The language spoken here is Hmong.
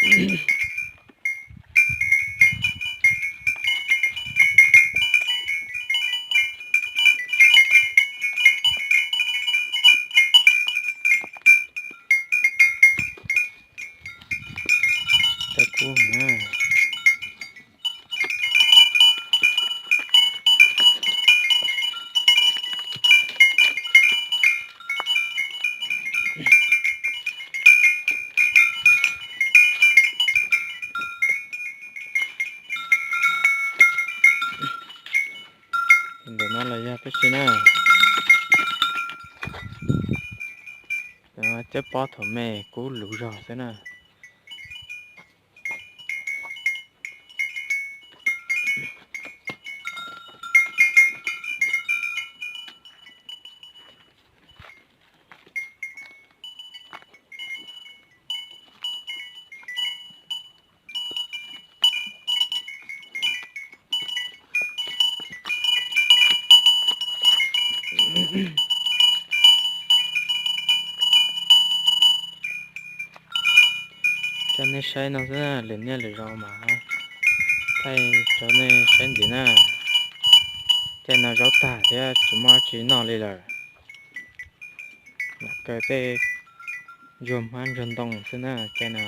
Tsis tau kub na. Ntawm no los yog peb si na. Cov pob thaum me kub luv zog xwb na. Coj nej saib no xwb, lwm niaj lwm zaus mas thaij rau nej saib ntxiv na. Caij no zaub tag thiab tsis muaj tsi noj li lawm. Lam kaw tej ntsuag hmab ntsuag ntoo xwb na caij no.